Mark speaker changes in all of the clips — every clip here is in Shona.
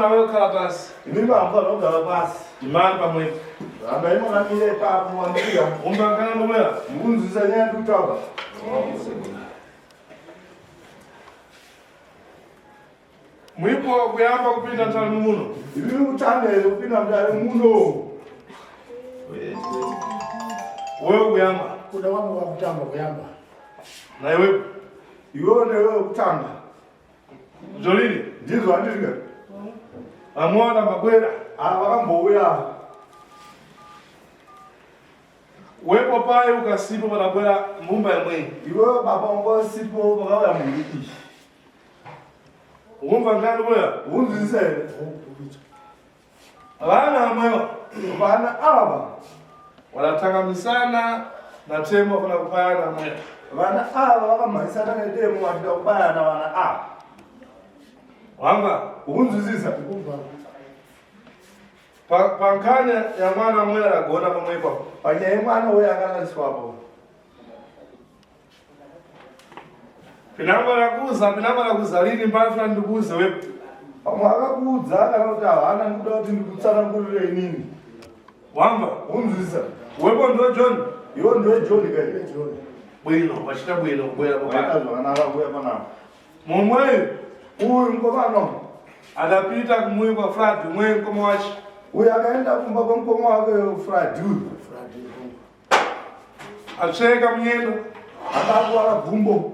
Speaker 1: Amuna wewe kukhala pasi.
Speaker 2: Imi hamufanira kugara pasi.
Speaker 1: Imani pamwepo.
Speaker 2: Rambai makamira ipapo wamira.
Speaker 1: Umbangana ndomwera.
Speaker 2: Mukunzwisa nyaya ndikutaura.
Speaker 1: Mwipo kuyamba kupinda mtali muno.
Speaker 2: Imi kutanga here kupinda mudare muno.
Speaker 1: Wewe kuyamba.
Speaker 3: Kuda wangu wakutamba kuyamba.
Speaker 1: Na iwepo.
Speaker 2: Iwewe newewe kutanga.
Speaker 1: Jolini.
Speaker 2: Ndizvo handizvo.
Speaker 1: Amwana mabwera.
Speaker 2: Ava vakambouya.
Speaker 1: Wepo paye ukasipo panabwera mbumba yamwe.
Speaker 2: Iwewe baba wanga usipo pakauya mhuri iyi.
Speaker 1: Umva ngani kuya?
Speaker 2: Unzwisisa here?
Speaker 1: Vana amwewa.
Speaker 2: Vana ava.
Speaker 1: Wanatangamisana na temo kuna kupayana mweya.
Speaker 2: Vana ava vakamhanyisana nedemo vachida kubayana vana ava.
Speaker 1: Wamba.
Speaker 2: Ukunzwisisa?
Speaker 3: Kumva.
Speaker 1: Pankanya ya mwana mweya agona pamwepo.
Speaker 2: Panyaya yemwana uyo akarariswapo.
Speaker 1: Pinango rakuza, pinango rakuza lini mbafuna ndikuuze wepo.
Speaker 2: Pamwe akakuudza kana kuti havana ndikuda kuti ndikutsanangurire inini.
Speaker 1: Wamba.
Speaker 2: Unzwisisa?
Speaker 1: Wepo ndo John.
Speaker 2: Iwe ndiwe John kai.
Speaker 1: Bwino, wachita bwino kubwera
Speaker 2: Waita
Speaker 1: popana.
Speaker 2: zvakanaka kuuya panapa.
Speaker 1: Mumweyo
Speaker 2: Uyu mukomana
Speaker 1: adapita kumwe kwa Fradi, umwe mkoma wache.
Speaker 2: uyu akaenda kumba kwemukoma wake Fradi uyu.
Speaker 3: Fradi Kongo.
Speaker 1: Atsveka munyendo
Speaker 2: Akakuwara gumbo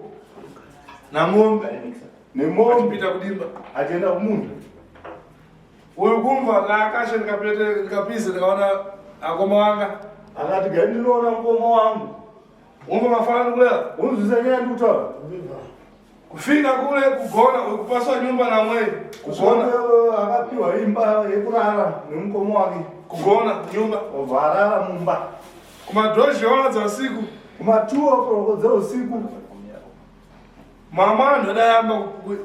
Speaker 1: na ng'ombe
Speaker 2: nemombe
Speaker 1: achipita kudimba.
Speaker 2: achienda kumunda.
Speaker 1: Uyu kumva ndakashe ndikapete ndikapise ndikaona akoma wanga.
Speaker 2: Akati gai ndinoona mukoma wangu.
Speaker 1: Umva mafana kulera.
Speaker 2: Unzwisisa nyaya ndikutaura.
Speaker 3: Kumva.
Speaker 1: Kufika kule kugona ukupaswa nyumba na mwe. Kugona,
Speaker 2: Kugona akapiwa imba yekurara nemukoma wake.
Speaker 1: kugona nyumba.
Speaker 2: Obva arara mumba.
Speaker 1: Kumadhoji ola za usiku.
Speaker 2: Kuma2 o'clock dzeusiku
Speaker 1: Mama ndo adayamba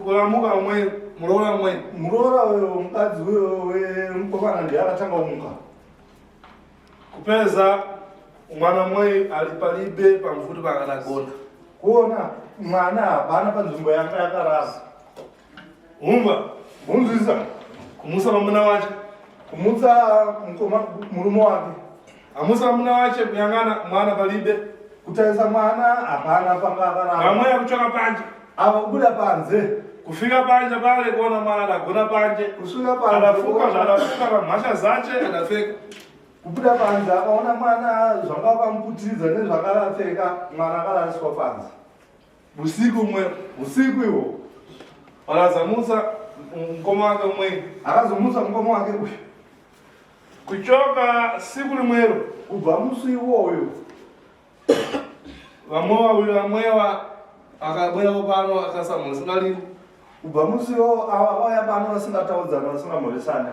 Speaker 1: kulamuka mwe mulola mwe.
Speaker 2: muroora uyo mukadzi uyo wemukomana ndiye akatanga kumuka.
Speaker 1: Kupeza mwana mwe alipalibe pamvuto pakanagona.
Speaker 2: Kuona mwana hapana panzvimbo yanga yakarara.
Speaker 1: Umva
Speaker 2: Unzwisisa?
Speaker 1: kumusa mwamuna wache.
Speaker 2: Kumutsa mukoma murume wake.
Speaker 1: Amusa mwamuna wache kuyang'ana mwana palibe.
Speaker 2: Kutarisa mwana hapana panga akarara.
Speaker 1: Vamwe kuchoka panje.
Speaker 2: Ava kubuda panze.
Speaker 1: Kufika panje pale kuona mwana adagona panje.
Speaker 2: Kusvika panze.
Speaker 1: Adafuka zvaadafuka pamhasha zache adapfeka.
Speaker 2: Kubuda panze akaona mwana zvanga vakamuputiridza nezvakapfeka mwana akarariswa panze.
Speaker 1: Usiku mwe
Speaker 2: Usiku ihwo
Speaker 1: walazamusa mkoma wake mwe.
Speaker 2: akazomutsa mukoma wake uyu.
Speaker 1: Kuchoka siku limwero
Speaker 2: Kubva musi iwoyo
Speaker 1: vamwe wawili vamwewa akabwerapo pano akasamhosina lini.
Speaker 2: Kubva musi iwowo ava vauya pano vasingataudzani vasingamhoresani.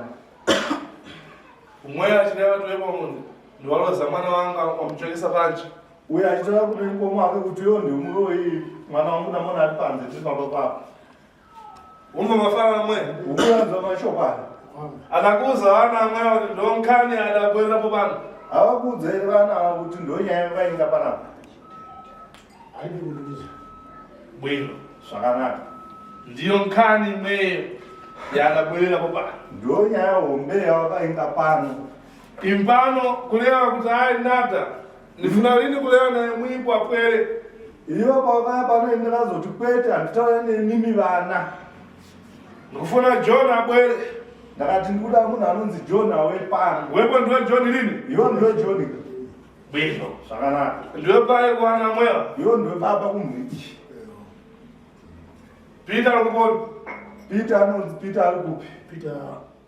Speaker 1: Umwe achireva toipo munhu ndiwaloza mwana wangu wamuchokesa panje.
Speaker 2: Uyo achitora kune mukoma wake kuti iwo ndimuroyi mwana wangu ndamona ari panze tiri pamba papo.
Speaker 1: Umva mafana amwe.
Speaker 2: Ukuranzwa mashoko aya.
Speaker 1: Adakuza vana amwe kuti ndonkani adabwerapo pano.
Speaker 2: Havakuudza here vana ava kuti ndonyaya yavainga panapa.
Speaker 3: Haipi kundiuza.
Speaker 1: Bwino.
Speaker 2: Zvakanaka.
Speaker 1: Ndiyo nkhani imweyo yadabwererapo pano.
Speaker 2: Ndonyaya hombe yavakainga pano.
Speaker 1: Impano kulewa kuti ayi nata ndifuna lini kulewa naye mwipo apwere.
Speaker 2: Ivo pavakauya pano ini ndakazoti kwete handitaura nemimi vana.
Speaker 1: Ndikufuna John abwere.
Speaker 2: Ndakati ndikuda munhu anonzi John auye pano.
Speaker 1: Wepo ndiwe John lini?
Speaker 2: Iwo ndiwe John.
Speaker 1: Bwino.
Speaker 2: Zvakanaka.
Speaker 1: Ndiwe paye kuwana mwewa.
Speaker 2: Iwo ndiwe baba kumhuri iyi.
Speaker 1: Peter ari kupona.
Speaker 2: Peter anonzi Peter ari kupi?
Speaker 3: Peter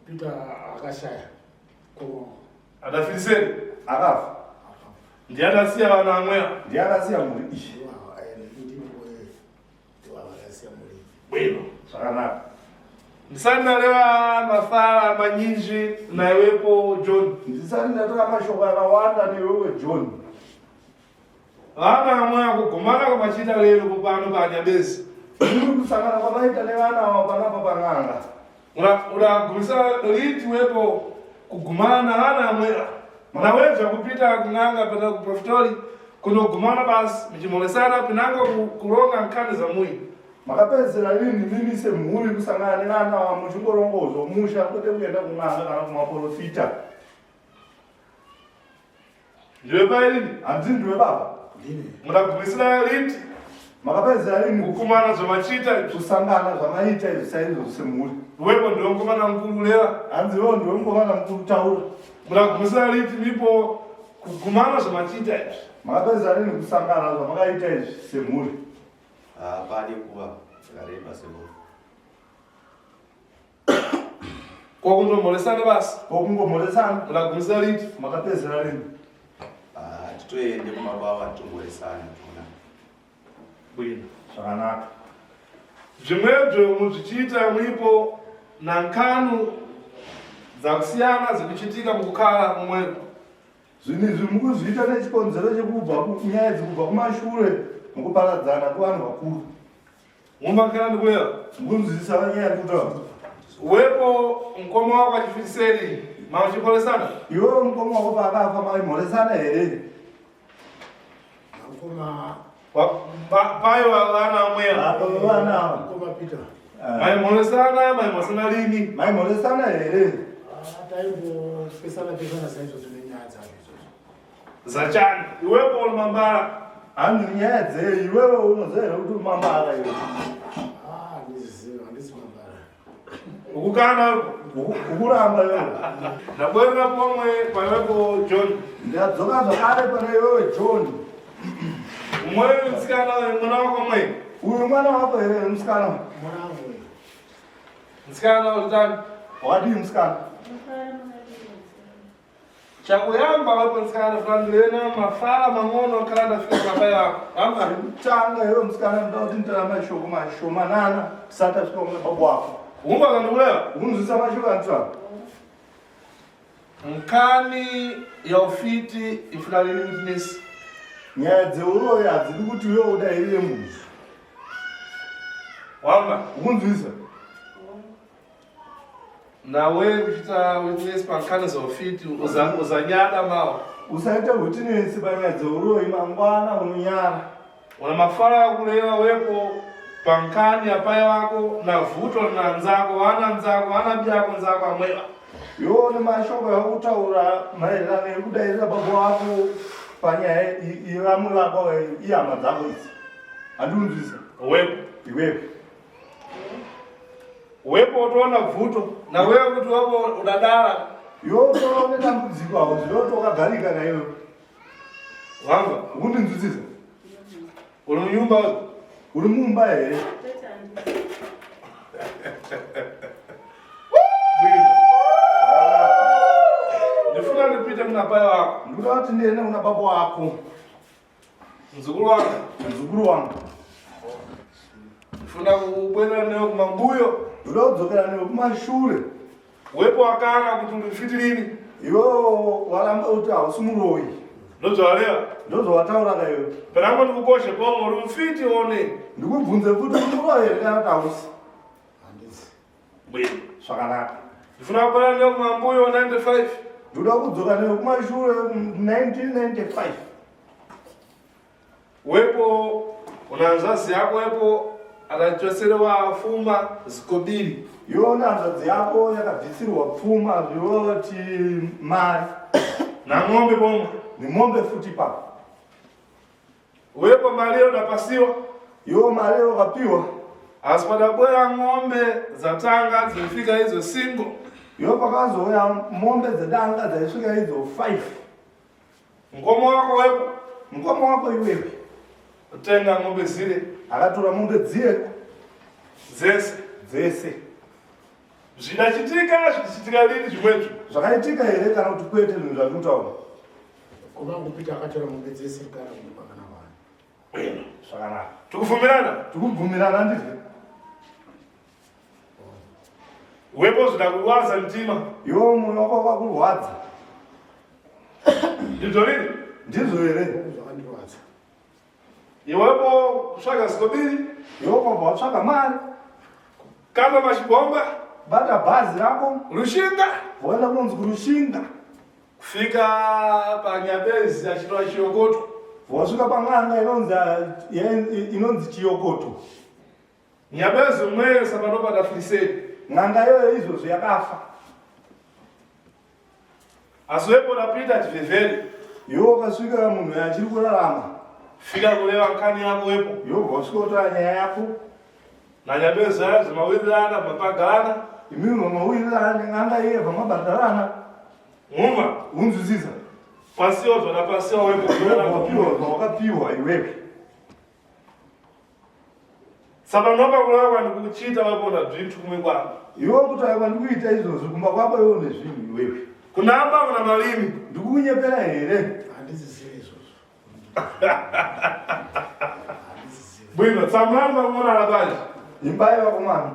Speaker 3: Peter akashaya. Kongo.
Speaker 1: Adafiriseni.
Speaker 2: Akafa.
Speaker 1: Ndiye adasiya vana amwewa.
Speaker 2: Ndiye akasiya mhuri iyi.
Speaker 1: Bwino.
Speaker 2: Zvakanaka.
Speaker 1: Ndisati ndalewa mafara manyinji naiwepo John.
Speaker 2: Ndisati ndatora mashoko akawanda newewe John.
Speaker 1: Vana amwewa kugumana kwamachita lero popano panyabezi.
Speaker 2: Muri kusangana kwamaita nevana ava panapa pan'anga.
Speaker 1: Uragumisa liti wepo kugumana vana amwewa. Naweza kupita kung'anga pena kuprofitori kunogumana basi michimolesana pinango kulonga nkhani za muyi.
Speaker 2: Makapedzisira rini mimi semhuri kusangana nevana ava muchingorongo zvomusha kwete kuenda kun'anga kana kumaporofita?
Speaker 1: Ndiwe pai rini?
Speaker 2: Handiti ndiwe baba.
Speaker 3: Ndini.
Speaker 1: Mudagumisira liti
Speaker 2: Makapedzisira rini
Speaker 1: kukumana zvamachiita izvi?
Speaker 2: kusangana zvamaita izvi saizvozvo semhuri?
Speaker 1: Wepo ndiwe mukomana mukuru leva.
Speaker 2: Hanzi iwewe ndiwe mukomana mukuru taura.
Speaker 1: Mudagumisira liti mipo kugumana zvamachiita izvi?
Speaker 2: Makapedzisira rini kusangana zvamakaita izvi semhuri?
Speaker 4: Hapadi kuva yakareba semhuri.
Speaker 1: Kwakundomhoresana basi.
Speaker 2: Kwakungomhoresana.
Speaker 1: Mudagumisira liti?
Speaker 2: Makapedzisira rini?
Speaker 4: Hatitoende kumabawa titomhoresana tona.
Speaker 1: Bwino.
Speaker 2: Zvakanaka.
Speaker 1: Zvimwebyo muzvichiita mwipo nankanu dzakusiyana dzikuchitika mukukhala mumwepo.
Speaker 2: Zvinhu izvi mukuzviita nechikonzero chekubva kunyaya dzikubva kumashure mukuparadzana kwevanhu vakuru.
Speaker 1: Mumakhala ndikuya.
Speaker 2: Mukunzwisisa nyaya yekutaura.
Speaker 1: Wepo mukoma wako achifiriseri mauchikoresana.
Speaker 2: Iwewe mukoma wako paakafa maimhoresana here?
Speaker 3: Mukoma
Speaker 1: Payo vana mweya.
Speaker 2: Apo vana ava.
Speaker 3: Mukoma Peter.
Speaker 1: Maimhoresana, maimhoresana lini?
Speaker 2: Maimhoresana here?
Speaker 3: Ah, taimbopesana pesana saizvozvo nenyaya dzacho izvozvo.
Speaker 1: Zachani. Iwepo uri mambara.
Speaker 2: Hanzi nyaya dzei iwewe unoziva here kuti mambara iwe?
Speaker 3: Ah, handizivi, handisi mambara.
Speaker 1: Ukukana wepo.
Speaker 2: Ukuramba iwewe.
Speaker 1: Ndabwerera pomwe paiwepo John.
Speaker 2: Ndadzoka zvakare pane iwewe John.
Speaker 1: Umwe musikana uyu mwana wako mwe.
Speaker 2: Uyu mwana wako here musikana?
Speaker 3: Mwana wangu uyu.
Speaker 1: Musikana ulitani.
Speaker 2: Wakadii musikana?
Speaker 1: Chakuyamba wepo musikana fulandirena mafala mang'ono khala ndafika papai wako. Amba.
Speaker 2: Chekutanga iwewe musikana ndoda kuti nditaura mashoko mashomanana tisati tasvika kuna baba wako.
Speaker 1: Umba kandikuleva.
Speaker 2: Ukunzwisisa mashoko anditaura?
Speaker 1: Nkani ya ufiti ifulalini witness.
Speaker 2: Nyaya dzeuroyi hadzidi kuti iwewe udairire munhu.
Speaker 1: Wamba.
Speaker 2: Ukunzwisisa?
Speaker 1: Nawe kuchita witness pankani za ufiti uzanyada mawo.
Speaker 2: Usaita witness panyaya dzeuroyi mangwana unonyara.
Speaker 1: Una mafala akuleva wepo pankani apai wako na vuto na nzako wana nzako wana byako nzako amwewa.
Speaker 2: Iwe une mashoko akutaura maererano ekudairira baba wako panyaya yevamwe vako ihama dzako idzi. Handikunzwisisa.
Speaker 1: Wepo.
Speaker 2: Iwewe.
Speaker 1: Wepo utoona vuto na wewe kuti wapo udadala.
Speaker 2: Iwe utoona dambudziko apo zvinoti wakagarika na iwewe.
Speaker 1: Wamba.
Speaker 2: Ukundinzwisisa?
Speaker 1: Uri munyumba wewe?
Speaker 2: Uri mumba here?
Speaker 1: Bwino. Ndifuna ndipite muna pai wako.
Speaker 2: Ndikuda kuti ndiende kuna baba wako.
Speaker 1: Mzukuru wangu.
Speaker 2: Mzukuru wangu.
Speaker 1: Ndifuna kubwerera newe kumambuyo.
Speaker 2: Ndoda kudzokera newe kumashure.
Speaker 1: Wepo wakana kuti uri lini?
Speaker 2: Iwewe waramba kuti hausi muroyi.
Speaker 1: Ndozvawareva.
Speaker 2: Ndozvawataura ka iwe.
Speaker 1: Perango ndikukoshe pomwe uri mufiti one.
Speaker 2: Ndikubvunze futi uri muroyi here kana kuti hausi?
Speaker 3: Handisi.
Speaker 1: Bwino.
Speaker 2: Zvakanaka.
Speaker 1: Ndifuna kubwerera newe kumambuyo 95.
Speaker 2: Ndoda kudzoka newe kumashure 1995.
Speaker 1: Wepo una hanzvadzi yako wepo akachoserewa fuma zikobiri.
Speaker 2: Iwe une hanzvadzi yako yakabvisirwa pfuma zvinoti mari
Speaker 1: Nang'ombe pomwe.
Speaker 2: nemombe futi ipapo.
Speaker 1: Wepo mari yodapasiwa.
Speaker 2: Iwe mari wakapiwa.
Speaker 1: Asi padabwera ng'ombe dzatanga dzofika idzo single.
Speaker 2: Iwe pakazouya mombe dzedanga dzaisvika idzo 5.
Speaker 1: Mukoma wako wepo.
Speaker 2: Mukoma wako iwewe.
Speaker 1: Utenga ng'ombe zile.
Speaker 2: Akatora mombe dziye
Speaker 1: Dzese.
Speaker 2: dzese.
Speaker 1: Zvidachitika zvichitika lini zvimwezvo.
Speaker 2: Zvakaitika here kana kuti kwete zvinhu zvandikutaura?
Speaker 3: Mukoma wangu Peter akatora mombe dzese kana kundipa kana vanhu.
Speaker 2: Zvakanaka.
Speaker 1: Tikubvumirana.
Speaker 2: Tikubvumirana ndizvo.
Speaker 1: Wepo zvidakurwadza mtima.
Speaker 2: Iwe moyo wako wakurwadza.
Speaker 1: Ndizvo lini?
Speaker 2: Ndizvo here?
Speaker 3: Zvakandirwadza.
Speaker 1: Iwepo kutsvaga zikobiri.
Speaker 2: Iwe kwabva watsvaga mari.
Speaker 1: Kata machibomba.
Speaker 2: Bata bhazi rako.
Speaker 1: Rushinga.
Speaker 2: Woenda kunonzi kuRushinga.
Speaker 1: Kufika panyabezi achitora chiyokoto.
Speaker 2: Wasvika pan'anga inonzi inonzi chiyokoto.
Speaker 1: Nyabezi mweyo sapanopata filiseni.
Speaker 2: N'anga iyoyo izvozvi yakafa.
Speaker 1: Asi wepo napita chivhevheri.
Speaker 2: Iwe wakasvika munhu achiri kurarama.
Speaker 1: Fika kureva nkani yako wepo.
Speaker 2: Iwe wasvika kutora nyaya yako.
Speaker 1: Nanyabezi ayo zvimawirirana mapagana.
Speaker 2: Imimi mamawirirana nen'anga iye vamabhadharana.
Speaker 1: Mumva.
Speaker 2: Unzwisisa.
Speaker 1: Pasiwa zvona pasiwa wepo.
Speaker 2: Wapiwa zvawakapiwa iwewe.
Speaker 1: Saka unopa kureva kwandikuchiita wepona zvintu kumwe kwako.
Speaker 2: Iwe kutaura kwandikuita izvozvi kumba kwako iwe une zvinhu iwewe.
Speaker 1: Kunamba kuna malimi.
Speaker 2: Ndikukunyepera here?
Speaker 3: Handizizivi izvozvo.
Speaker 1: Bwino, tsamulani pang'ono alapaji.
Speaker 2: Imbai vakomana.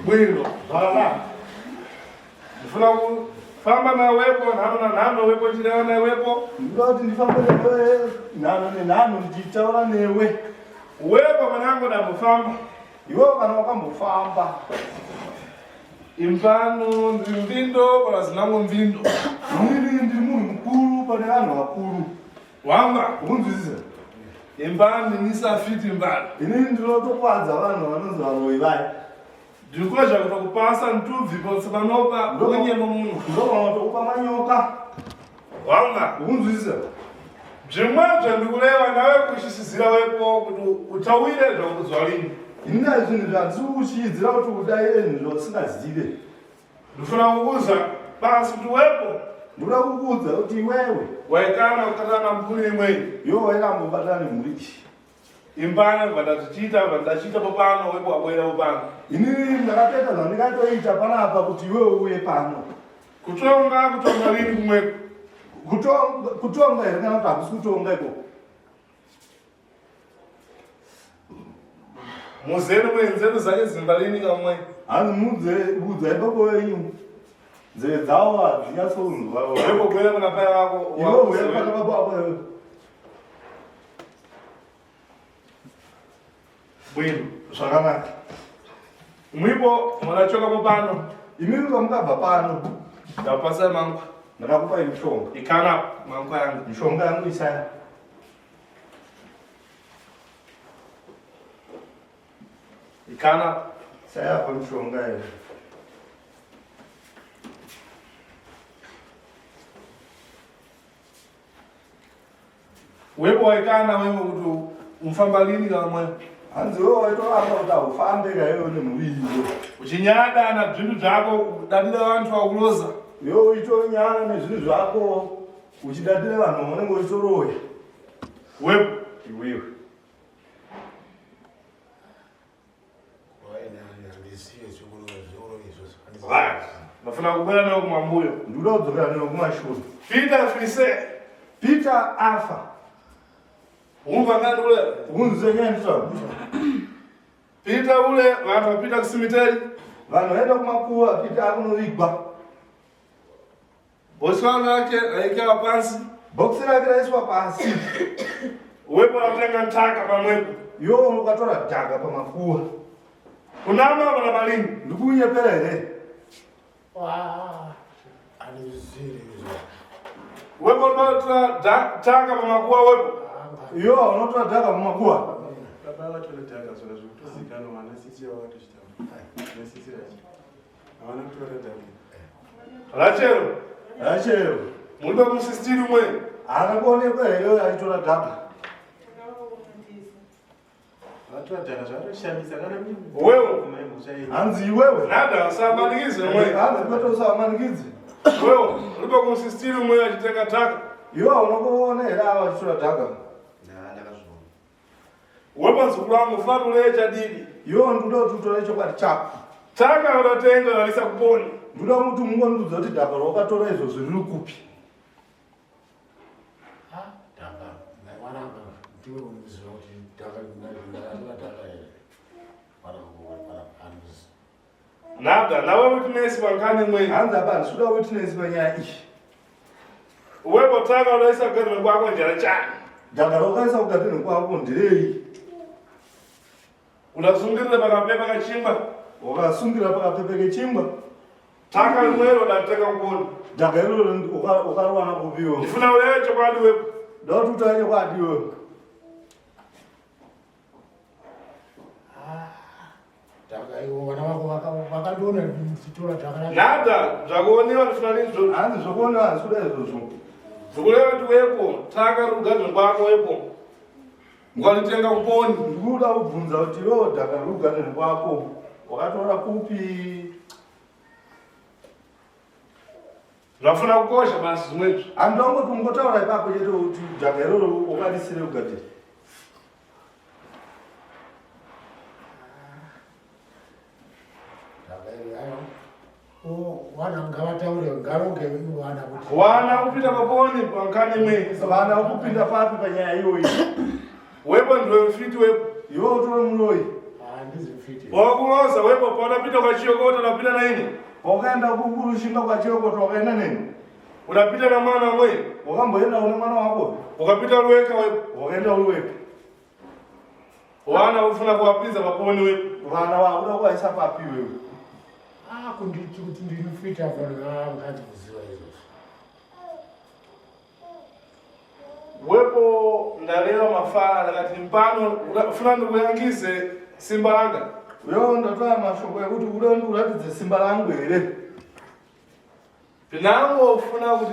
Speaker 1: Bwino.
Speaker 2: Zvakanaka.
Speaker 1: Ndifuna kufamba nawepo nhano nanhano wepo nchireva nawepo.
Speaker 2: Ndinoda kuti ndifambe newe nhano nenhano ndichitaura newe.
Speaker 1: Wepo mwanangu ndambofamba.
Speaker 2: Iwe kana wakambofamba.
Speaker 1: Impano ndiri mbindo pana zinango mbindo.
Speaker 2: Inini ndiri munhu mukuru pane vanhu vakuru.
Speaker 1: Wamba.
Speaker 2: Ukunzwisisa?
Speaker 1: Imbani nisafiti mbani.
Speaker 2: Inini ndinotokwadza vanhu vanonzi varoyi vaya.
Speaker 1: Ndirikozha kutokupasa ntubvi pose panopa unyemo munhu.
Speaker 2: Ndokanotokupa manyoka.
Speaker 1: Wamba.
Speaker 2: Ukunzwisisa?
Speaker 1: Zvimwe zvandikureva nawe kuchisizira wepo kuti utawire zvakudzwa lini.
Speaker 2: Inini zvinhu zvandiri kuchiidzira kuti udaire zvinhu zvausingazive.
Speaker 1: Ndifuna kukuza basi kuti wepo.
Speaker 2: Ndinoda kukuudza kuti iwewe
Speaker 1: waikana kukatana mhuri imweni.
Speaker 2: Iwe wairambobatana nemhuri iyi.
Speaker 1: Imbana vandachiita vandachiita popano wepo wabwera popano.
Speaker 2: Inini ndakatoita zvandingatoita panapa kuti iwewe uye pano.
Speaker 1: Kutonga kutonga lini kumweko?
Speaker 2: Kutonga kutonga here kana kuti hakusi kutonga ikoko?
Speaker 1: Muzere mwenzero zake zimba lini kamwe.
Speaker 2: Hanzi mudze udzai baba wenyu. Nzeve dzavo hadzinyatsonzwa.
Speaker 1: Wepo bwera kuna pai vako.
Speaker 2: Iwe uya pana baba vako iwe.
Speaker 1: Bwino.
Speaker 2: Zvakanaka.
Speaker 1: Mwipo munachoka popano.
Speaker 2: Imimi pamukabva pano.
Speaker 1: Ndapasa mangwa.
Speaker 2: Ndakakupai mishonga.
Speaker 1: Ikana mangwa yangu.
Speaker 2: Mishonga yangu isaya.
Speaker 1: Ikana.
Speaker 2: Isaya pa mishonga iyo.
Speaker 1: Wepo waikana wewe kuti umfamba lini kamwe.
Speaker 2: Hanzi wewe waitoramba kuti haufambe kaiwe nemhuri iyo.
Speaker 1: Uchinyada na zvinhu zvako kudadira vantu vakuloza.
Speaker 2: Iwe uchitonyana nezvinhu zvako uchidadira vanhu vanenge uchitoroya.
Speaker 1: Wepo.
Speaker 2: Iwewe.
Speaker 1: Right. Ndafuna kubwera nawe kumambuyo.
Speaker 2: Ndikuda kudzokera newe kumashure.
Speaker 1: Peter Frise.
Speaker 2: Peter afa.
Speaker 1: Umva ngani ule?
Speaker 2: Unzwe nyaya nditaura.
Speaker 1: Pita ule vanhu vapita kusimiteri.
Speaker 2: Vanhu vaenda kumakuva Pita akunovigwa.
Speaker 1: Bhoswa rake raikawa pansi.
Speaker 2: Bhokisi rake raiswa pasi.
Speaker 1: Wepo ratenga ntaka pamwepo.
Speaker 2: Iwe ukatora dhaka pamakuva.
Speaker 1: Kunama vana malingi.
Speaker 2: Ndikunyepera here?
Speaker 1: Wepo unotora taka pamakuva wepo.
Speaker 2: Iwe unotora dhaka pamakuva.
Speaker 5: Baba vatora dhaka zvona zvekutozikanwa vana sisi vavo vatochitaura. Nasisi racho. Havana kutora dhaka.
Speaker 1: Rachero.
Speaker 2: Rachero.
Speaker 1: Muri pamusistiri umwe.
Speaker 2: Haana kuonekwa here achitora dhaka?
Speaker 5: Vatora dhaka zvavatoshamisa kana
Speaker 1: Wewe.
Speaker 2: Hanzi iwewe.
Speaker 1: Nada usamanikidze mwe.
Speaker 2: Hanzi kwete usamanikidze.
Speaker 1: Wewe uri pamusistiri umwe achitenga taka.
Speaker 2: Iwe unokuona here ava vachitora dhaka?
Speaker 4: Ndakazviona.
Speaker 1: Wepo mzukuru wangu funa tulee chadidi.
Speaker 2: Iwe ndikuda kuti utore chokwadi chako.
Speaker 1: Taka unotenga ralisa kuponi.
Speaker 2: Ndikuda kuti mungondiudza kuti dhaka rawakatora izvozvo riri kupi.
Speaker 3: Dhaka, mwanangu, ndiwe unoziva kuti dhaka ndakatora dhaka here.
Speaker 1: Nada, nawe witness pankani mwe.
Speaker 2: Hanzi apa handisi kuda witness panyaya iyi.
Speaker 1: Wepo taka unoisa kugadheni kwako njera chani.
Speaker 2: Dhaka rawakaisa kugadheni kwako nderei?
Speaker 1: Unasungirira pakapepa kachingwa.
Speaker 2: Wakasungira pakapepa kechingwa.
Speaker 1: Taka rimwero ndateka kuponi.
Speaker 2: Dhaka iroro ukariwana kupiwo.
Speaker 1: Ndifuna ulewe chokwadi wepo.
Speaker 2: Ndoda kuti utaure chokwadi iwewe.
Speaker 3: Dhaka iwo vana vako vakandiona ndichitora dhaka racho.
Speaker 1: Nada, zvakuonewa ndifuna nizvo.
Speaker 2: Hanzi zvokuonewa handisi kuda izvozvo.
Speaker 1: Zvikureva kuti wepo, taka riri kugadheni kwako wepo. Ukalitenga kuponi.
Speaker 2: Ndikuda kubvunza kuti iwewe dhaka riri kugadheni kwako wakatora kupi?
Speaker 1: Zvafuna kukosha basi zvimwezvo.
Speaker 2: Handongoti ungotaura ipapo chete kuti dhaka iroro wakadisire kugadheni.
Speaker 3: Dhaka iri hayo. Vana ngavataure ngaronge vana kuti.
Speaker 1: Wana kupinda paponi pankani mwe.
Speaker 2: Vana ukupinda papi panyaya iyoyi?
Speaker 1: Wepo ndiwe mfiti wepo.
Speaker 2: Iwe utore muroyi.
Speaker 3: Handizi mfiti.
Speaker 1: Wakuloza wepo paunapinda kwachiyokota unapinda na ini.
Speaker 2: Wakaenda kurushinga kwachiyokota wakaenda neni.
Speaker 1: Unapinda na mwana mwe.
Speaker 2: Wakamboenda une mwana wako.
Speaker 1: Ukapinda uri weka wepo.
Speaker 2: Wakaenda uri weka.
Speaker 1: Wana ufuna kuwapinza paponi wepo.
Speaker 2: Vana wakuda kuvaisa papi wewe.
Speaker 3: Ah, kunditi kuti ndiri mfiti apa ngazi kuziva izvozvo.
Speaker 1: Wepo ndalewa mafala ndakati mpano ufuna ndikuyangize simba langa.
Speaker 2: Uyo ndatora mashoko ekuti uda ndikuratidze simba rangu here?
Speaker 1: Pinango ufuna kuti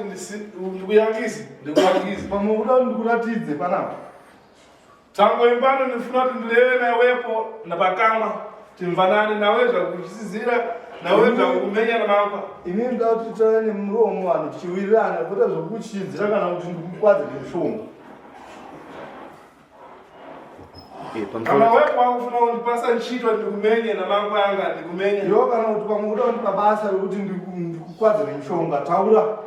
Speaker 1: ndikuyangize, ndikuyangize.
Speaker 2: Pamwe uda ndikuratidze panapa.
Speaker 1: Tango imbano ndifuna kuti ndilewe nawepo napakamwa timvanane nawe zvakuchisizira nawe zvakumenya namakwa.
Speaker 2: Ini ndoda kuti titauye nemuromo vanhu tichiwirirana kwete zvekuchidzira kana kuti ndikukwadze nemushonga.
Speaker 1: Kana wepo wakufuna kundipasa ntchito ndikumenye namakwa anga ndikumenye.
Speaker 2: Iwe kana kuti pamwe uda kundipa basa rekuti ndikukwadze nemushonga taura.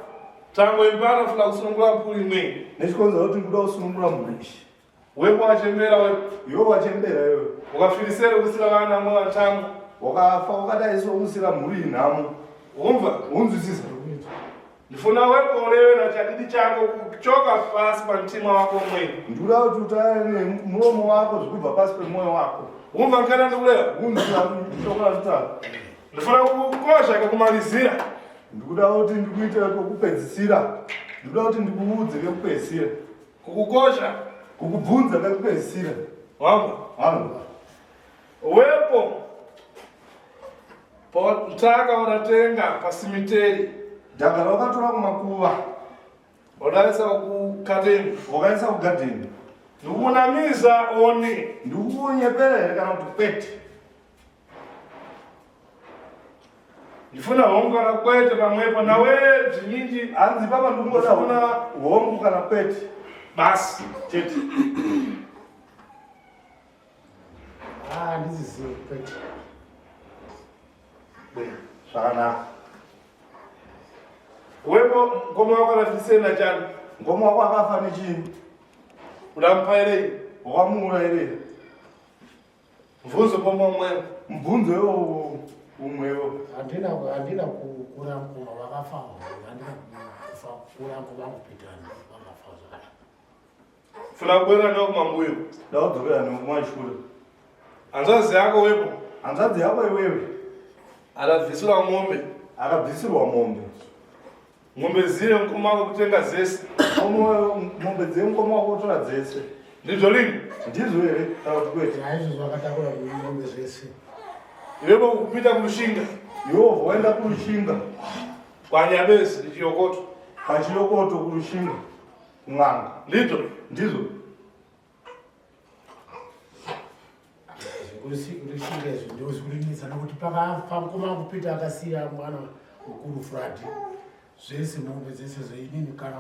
Speaker 1: Tango imbano ufuna kusunungura mhuri imwe.
Speaker 2: Nechikonzero kuti ndikuda kusunungura mhuri iyi.
Speaker 1: Wepo wachembera wepo.
Speaker 2: Iwe wachembera iwe.
Speaker 1: Ukafirisere kusira vana mwe vatano.
Speaker 2: Wakafa wakadai sokusira mhuri inhamo.
Speaker 1: Umva?
Speaker 2: Unzwisisa.
Speaker 1: Ndifuna wepo ulewe na chadidi chako kuchoka pasi pa mtima wako mwe.
Speaker 2: Ndikuda kuti utaure nemuromo wako zvikubva pasi pemwoyo wako.
Speaker 1: Umva nkana ndikulewa?
Speaker 2: Unzwisisa shoko ratitaura.
Speaker 1: Ndifuna kukosha kakumalizira.
Speaker 2: Ndikuda kuti ndikuite kwekupedzisira. Ndikuda kuti ndikuudze kekupedzisira.
Speaker 1: Kukukosha.
Speaker 2: Kukubvunza kekupedzisira.
Speaker 1: Wangu.
Speaker 2: Wangu.
Speaker 1: Wepo. Ntaka unatenga pasimiteri.
Speaker 2: Dhaka raukatora kumakuva.
Speaker 1: Udaisa kugadheni.
Speaker 2: Wakaisa kugadheni.
Speaker 1: Ndikukunamiza oni.
Speaker 2: Ndikukunyepera here kana kuti kwete?
Speaker 1: Ndifuna hongu kana kwete pamwepo nawe zvinyinji.
Speaker 2: Hanzi papa ndikungoda hongu kana kwete.
Speaker 1: Basi.
Speaker 2: Chete.
Speaker 3: Ah, ndizizive kwete.
Speaker 2: Zvakanaka.
Speaker 1: Wepo ngoma wako anafisena chani.
Speaker 2: Ngoma wako akafa nechii?
Speaker 1: Udamupairei?
Speaker 2: Wakamuurairei?
Speaker 1: Mvunzo pomba umwewo.
Speaker 2: Mubvunzo iwowo umwewo.
Speaker 3: Handina handina kukura mukoma vakafa handina kufa kukura mukoma vangu Peter vakafa zvakanaka.
Speaker 1: Funa kubwera nawo kumambuyo.
Speaker 2: Ndakudzokera nekumashure.
Speaker 1: Hanzvadzi yako wepo.
Speaker 2: Hanzvadzi yako iwewe.
Speaker 1: Akabvisirwa mombe.
Speaker 2: Akabvisirwa mombe.
Speaker 1: Mombe zire mukoma wako kutenga dzese.
Speaker 2: Mombe dzemukoma wako kutora dzese.
Speaker 1: Ndizvo lini?
Speaker 2: Ndizvo here kana kuti kwete?
Speaker 3: Naizvozvo vakatakura mombe zvese.
Speaker 1: Iwepo kupita kuRushinga.
Speaker 2: Iwe wobva waenda kuRushinga.
Speaker 1: KwaNyabezi Chiyokoto.
Speaker 2: PaChiyokoto kuRushinga. Kun'anga.
Speaker 1: Ndizvo?
Speaker 2: Ndizvo.
Speaker 3: Zvekurushinga izvi ndozvikurinetsa nokuti pakafa mukoma wangu Peter akasiya mwana mukuru Furadi zvese mombe dzese zveinini kana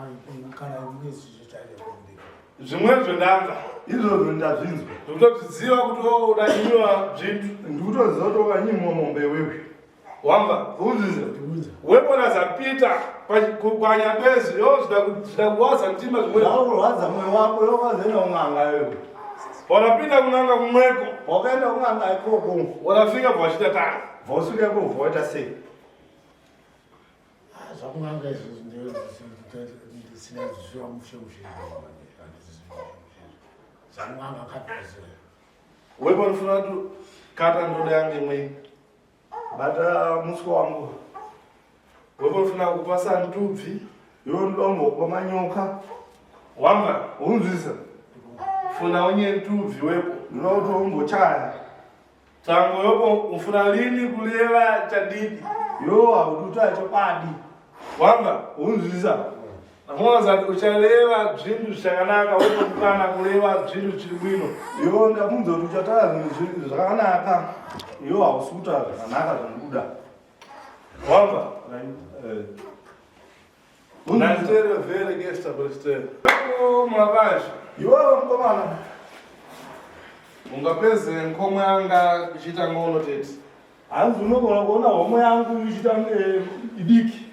Speaker 3: kana imwe zvichaita mombe.
Speaker 1: Zvimwezvo ndamva.
Speaker 2: Izvozvo ndazvinzwa.
Speaker 1: Ndikutozviziva kuti oh, udanyimiwa zvintu.
Speaker 2: Ndikutoziva kuti wakanyimwa mombe iwewe.
Speaker 1: Wamva?
Speaker 2: Unzisa.
Speaker 1: Wepona zapita kwanyabezi yo zvidakuwaza mtima zvimwe.
Speaker 2: Zvakurwadza mwoyo wako yo wazoenda kun'anga iwewe.
Speaker 1: Wanapinda kun'anga kumweko.
Speaker 2: Wakaenda kun'anga ikoko.
Speaker 1: Wanafika bvachita tanga.
Speaker 2: Vosvika ikoko voita sei?
Speaker 3: Ah, zvakun'anga izvo ndisina zviwa mushe mushe. Zvakun'anga kapizwe.
Speaker 1: Wepo ndifuna kuti kata ndoda yange imwe.
Speaker 2: Bata muswe wangu.
Speaker 1: Wepo ndifuna kupasa ntubvi.
Speaker 2: Iwe ndoda kumbokupa manyoka.
Speaker 1: Wamba.
Speaker 2: Unzwisa.
Speaker 1: Funa unye ntubvi wepo.
Speaker 2: Ndoda kuti umbochaya.
Speaker 1: Tango yopo ufuna lini kuleva chadidi.
Speaker 2: Yo haudi kutaura chokwadi.
Speaker 1: Wamba.
Speaker 2: Unzwisa.
Speaker 1: Ndamuudza kuti uchareva zvinhu zvakanaka wotokana kureva zvinhu zviri bwino.
Speaker 2: Iwe ndakunza kuti uchataura zvinhu zvakanaka. Iwe hausi kutaura zvakanaka zvinobuda.
Speaker 1: Wamba.
Speaker 2: Eh.
Speaker 1: Nantere vere gesta prestere. Mwabashi.
Speaker 2: Iwewe mukomana.
Speaker 1: Ungapeze nkomwe yanga ichiita ng'ono tete.
Speaker 2: Hanzi unogona kuona homwe yangu ichiita eh, idiki.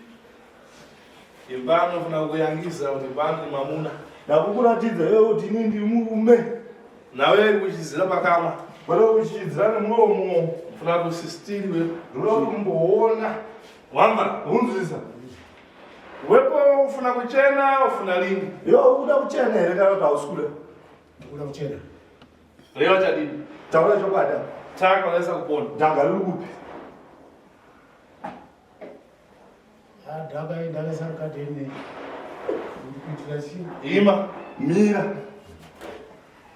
Speaker 1: Imbano funa kuyangiza kuti imbano ni mamuna.
Speaker 2: Ndakukuratidza iwe kuti ini ndiri murume.
Speaker 1: Nawe kuchizira pakamwa.
Speaker 2: Kwete kuchidzira nemuromo.
Speaker 1: Funa kusistiri we.
Speaker 2: Ndoda kuti umboona.
Speaker 1: Wamba.
Speaker 2: Unzwisa.
Speaker 1: Wepo ufuna kuchena ufuna lini?
Speaker 2: Iwe ukuda kuchena here kana kuti hausi kuda?
Speaker 3: Ndikuda kuchena.
Speaker 1: Leo chadini?
Speaker 2: Taura chokwadi.
Speaker 1: Taka unaweza kupona.
Speaker 2: Dhanga riri kupi?
Speaker 3: Ah, dhaka dhaka sarukadeni. Kuitira chii?
Speaker 1: Ima.
Speaker 2: Mira.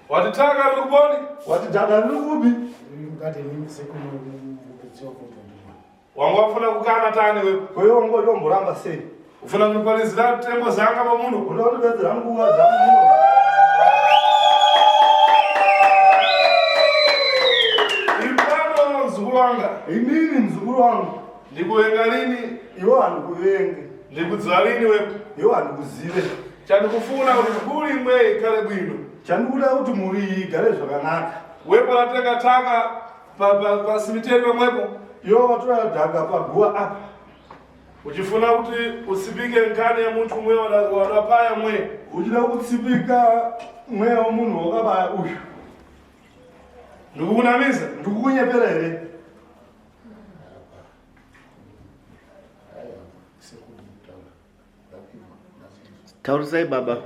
Speaker 1: Wati taka riri kuponi?
Speaker 2: Wati dhaka riri kupi?
Speaker 3: Riri mugadheni sekuno mukudziwa kundunduma.
Speaker 1: Wanga wafuna kukana tani wewe.
Speaker 2: Kwa hiyo wanga utomboramba sei?
Speaker 1: Ufuna kukwanizira tembo zanga pamuno.
Speaker 2: Unoda kundipedzera nguva dzangu muno.
Speaker 1: Ipano mzukuru wanga.
Speaker 2: Inini mzukuru wangu.
Speaker 1: Ndikuvenga lini?
Speaker 2: Iwe handikuvenge.
Speaker 1: Ndikudziva lini wewe?
Speaker 2: Iwe handikuzive.
Speaker 1: Chandikufuna kuti mhuri imwe ikhale bwino.
Speaker 2: Chandikuda kuti mhuri iyi igare zvakanaka.
Speaker 1: Wepo ratenga taka pasimiteri pa, pa pamwepo.
Speaker 2: Iwe watora dhaga paguva apa.
Speaker 1: Uchifuna kuti usipike nkani yemuntu mwe wadapaya mwe.
Speaker 2: Uchida kutsipika mweya wemunhu wakabaya uyu.
Speaker 1: Ndikukunamiza?
Speaker 2: Ndikukunyepera here?
Speaker 4: Taurisai baba.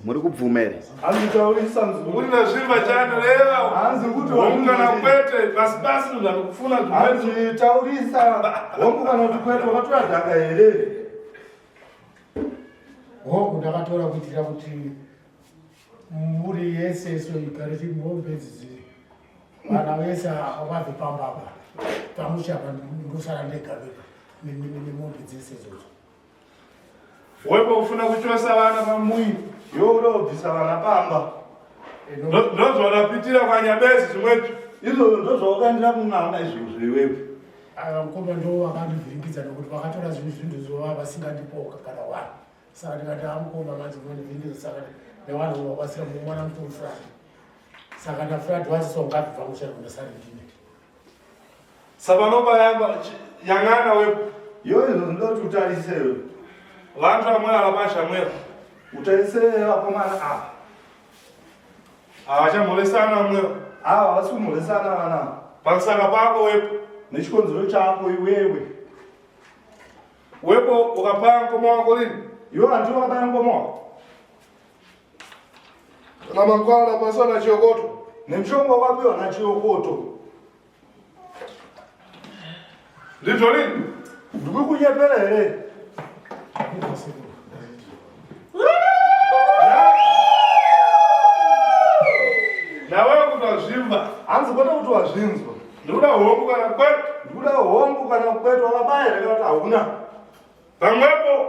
Speaker 4: Muri kubvuma here?
Speaker 2: Hanzi taurisa mzukuru.
Speaker 1: Uri nazvimba chani reva.
Speaker 2: Hanzi kuti
Speaker 1: hongu kana kwete pasi pasi ndakufuna
Speaker 2: Hanzi taurisa hongu kana kuti kwete wakatora dhaka here?
Speaker 3: Hongu ndakatora kuitira kuti mhuri yese so igare chimombe idzi vana vese vabve pamba apa pamusha apa ndosara ndega nemombe dzese idzodzo.
Speaker 1: Wepo ufuna kuchosa vana pamuyi.
Speaker 2: Iwe uda kubvisa vana pamba.
Speaker 1: Ndozvaunapitira kwanyabezi zvimwecho.
Speaker 2: Izvozvo ndozvawakaendera kun'anga izvozvo iwewe.
Speaker 3: Ava mukoma ndo vakandivhiringidza nekuti vakatora zvinhu zvinhu zvova vasingandipoka kana wani. Saka ndikati amukoma manje munondivhiringidza saka nevanhu vabatsira mwana mukuru Furati. Saka ndafurati wasisongabvi pamusha ndosara ndine.
Speaker 1: Sapanopa yamba yang'ana wepo.
Speaker 2: Iwe izvo zvinoda kuti utarise iwe.
Speaker 1: Vantu vamwe alapasha mwepo.
Speaker 2: Utarise vakomana ava.
Speaker 1: Havachamhoresana vamwewo.
Speaker 2: Ava havasi kumhoresana vana.
Speaker 1: Pamusaka pako wepo.
Speaker 2: Nechikonzero chako iwewe.
Speaker 1: Wepo ukapaya mukoma wako lini?
Speaker 2: Iwe hanti wakabaya mukoma wako.
Speaker 1: Kana mangwana pasana chiyokoto.
Speaker 2: Nemushonga wakapiwa nachiyokoto.
Speaker 1: Ndizvo lini?
Speaker 2: Ndikukunyepera here?
Speaker 1: Nawe kuti wazvimba.
Speaker 2: Hanzi kwete kuti wazvinzwa.
Speaker 1: Ndikuda hongu kana kwete.
Speaker 2: Ndikuda hongu kana kwete wakabaya here kana kuti hauna.
Speaker 1: Pamwepo.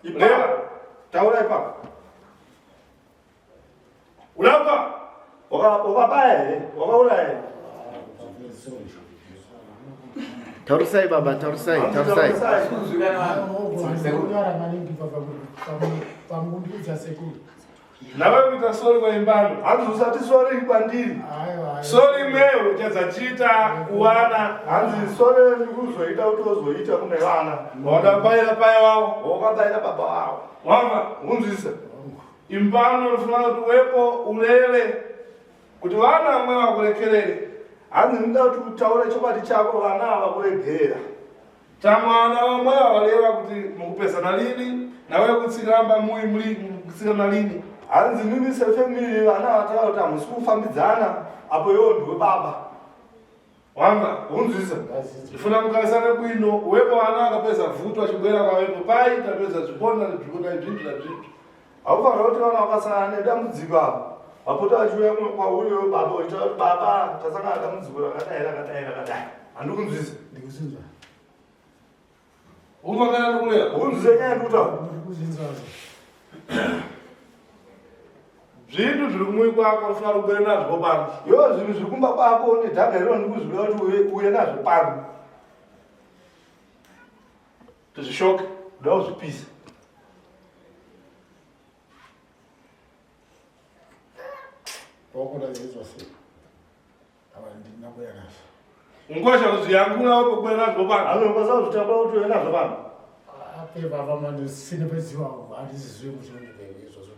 Speaker 2: Ipapo. Taura ipapo.
Speaker 1: Unapa.
Speaker 2: Wakabaya here? Wakauraya here?
Speaker 4: Taurisai baba, taurisai, taurisai.
Speaker 3: Kunyara maningi pamundiudza sekuru.
Speaker 1: Nawe kuita sori kwaimbano.
Speaker 2: Hanzi usati sori kwandiri.
Speaker 1: Sori mwewe uchazachiita kuwana.
Speaker 2: Hanzi sori ndikuzoita kuti uzoita kune vana.
Speaker 1: Wakabaira pai wavo.
Speaker 2: Wakabaira baba wavo.
Speaker 1: Wava.
Speaker 2: Unzwisa.
Speaker 1: Imbano unofanira kuti wepo ulele kuti vana mwe vakurekerere.
Speaker 2: Hanzi ndinoda kuti utaure chokwadi chako vana vakuregera.
Speaker 1: Tamwana vamwe vavareva kuti mukupesana lini nawe kutsiramba mui muli kutsikana lini.
Speaker 2: Hanzi mimi sefamily vana vataura kuti hamusi kufambidzana apo iwo ndiwe baba.
Speaker 1: Wanga
Speaker 2: Unzwisa.
Speaker 1: ndifuna mukarisane bwino wepo vana vakapedza vuto achibwera kwawepo pai tapedza zvibona zvibona izvizvi nazvizvi.
Speaker 2: Haufanira kuti vana vakasangana nedambudziko ava vapota vachiuya kwauri iwe baba uchitaura kuti baba tasangana dambudziko rakadai rakadai rakadai. Handikunzwisa.
Speaker 3: Ndikuzinzwa.
Speaker 1: Umva kana ndikulera.
Speaker 2: Unzwise nyaya ndikutaura.
Speaker 3: Ndikuzinzwa.
Speaker 1: Zvinhu zviri kumui kwako unofanira kubwera nazvo pano.
Speaker 2: Iwo zvinhu zviri kumba kwako nedhaga iro ndikuzvida kuti uye nazvo pano.
Speaker 1: Tizvishoke.
Speaker 2: Kuda kuzvipisa.
Speaker 3: Wakuda zvinzwa sei? Ava ndina kuya nazvo.
Speaker 1: Ungosha kuzviyangura wepo kubwera nazvo pano.
Speaker 2: Anokwanisa kuzvitakura kuti uye nazvo pano.
Speaker 3: Ape baba manje sine peziwa handizizivi kuti undipe izvozvo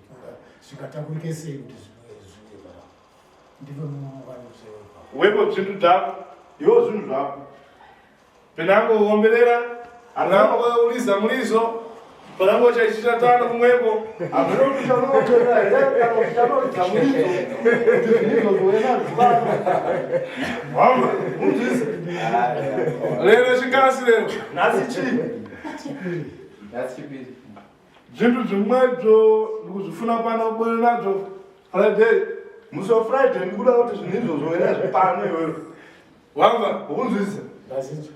Speaker 3: zvingatakurike sei kuti zvive baba. Ndipe mukanise.
Speaker 1: Wepo zvinhu zvako.
Speaker 2: Iwo zvinhu zvako.
Speaker 1: Penango uomberera, anango uliza mulizo, panango chaichita tano kumweko.
Speaker 2: Hameno kuti uchanotorera here kana kuti uchanoridza muridzo kuti zvinhu izvozvo uye nazvo pano.
Speaker 1: Wamba.
Speaker 2: Unzwise.
Speaker 1: Lero chingasi lero.
Speaker 2: Nhasi chii?
Speaker 1: Zvinhu zvimwezvo ndikuzvifuna pano ubwere nazvo. Friday.
Speaker 2: Musi weFriday ndikuda kuti zvinhu izvozvo uye nazvo pano iwewe.
Speaker 1: Wamba.
Speaker 2: Unzwise.
Speaker 3: Ndazinzwa.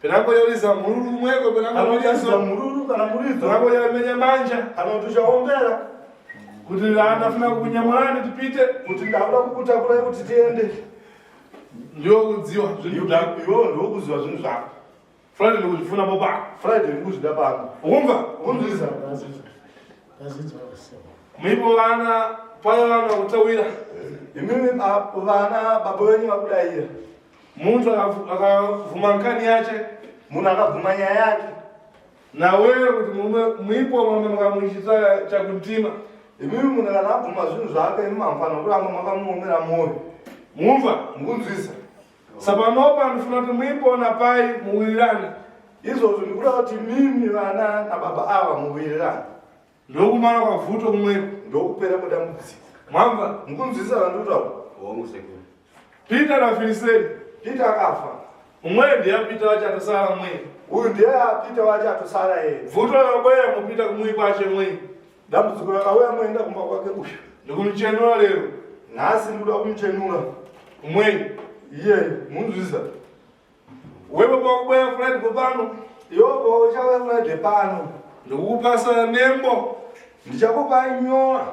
Speaker 1: Penango yoliza mururu kumweko, penango
Speaker 2: Kana ucharidza
Speaker 1: mulizo.
Speaker 2: mururu kana muridzo
Speaker 1: Penango yamenya manja.
Speaker 2: kana kuti uchaombera
Speaker 1: Kuti andafuna kukunyamurani tipite.
Speaker 2: kuti ndakuda kukutakurai kuti tiende.
Speaker 1: Ndiwo kudziwa zvinhu zvako.
Speaker 2: Iwewe ndokuziva zvinhu zvako.
Speaker 1: Friday ndikuzvifuna popano.
Speaker 2: Friday ndikuzvida pano.
Speaker 1: Umva.
Speaker 2: Unzwisa.
Speaker 3: Ndazinzwa. Ndazinzwa sei.
Speaker 1: Muipo vana payo vana kutawira.
Speaker 2: Imimi vana baba venyu vakudaira.
Speaker 1: Muntu akavhuma nkani yache
Speaker 2: Munhu akabvuma nyaya yake.
Speaker 1: nawewe kuti mume muipo mama makamuchita chakuntima.
Speaker 2: Imimi munhu kana abvuma zvinhu zvake imi mamufanira kuramba makamuomera mwoyo.
Speaker 1: Mumva.
Speaker 2: Mukunzwisa.
Speaker 1: Sapanopa ndifuna kuti muipo napai muwirirane.
Speaker 2: Izvozvo ndikuda kuti mimi vana nababa ava muwirirane.
Speaker 1: Ndokumara kwavuto kumweko.
Speaker 2: Ndokupera kwedambudziko.
Speaker 1: Mwamva.
Speaker 2: Mukunzwisa vandikutaura.
Speaker 1: Peter na Filiseri.
Speaker 2: Peter akafa.
Speaker 1: Umwe ndiye Peter wacho atosara mwe.
Speaker 2: Uyu ndiye Peter wacho atosara yeye.
Speaker 1: Vuto rakabwera mupita kumui kwache mwe.
Speaker 2: Dambudziko rakauya moenda kumba kwake uyu.
Speaker 1: Ndikumuchenura lero.
Speaker 2: Nhasi ndikuda kumuchenura.
Speaker 1: Umwe.
Speaker 2: Iye munzwisa.
Speaker 1: Wepo pakubwera Friday popano.
Speaker 2: Iwopo uchauya Friday pano.
Speaker 1: Ndikukupasa nembo.
Speaker 2: Ndichakupa nyora.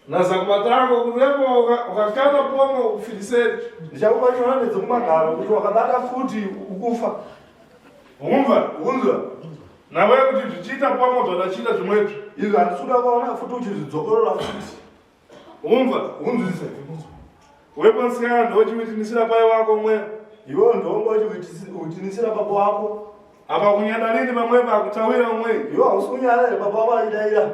Speaker 1: Nazakubatako kuti wepo ukakata pomo ufiliseri.
Speaker 2: Ndichakupa nyora nedzekumagaro kuti wakabata futi ukufa.
Speaker 1: Umva.
Speaker 2: Unzwa.
Speaker 1: Nawe kuti zvichiita pomo zvadachiita zvimwezvo.
Speaker 2: Izvi handisi kuda kuona futi uchizvidzokorora futi.
Speaker 1: Umva.
Speaker 2: Unzwise.
Speaker 1: Wepo nsikana ndochiwitinisira pai wako mwe.
Speaker 2: Iwewe ndonga uchiwitinisira baba wako.
Speaker 1: Apa kunyada lini pamwepo akutawira umwe.
Speaker 2: Iwe hausi kunyara here baba wako achidaira.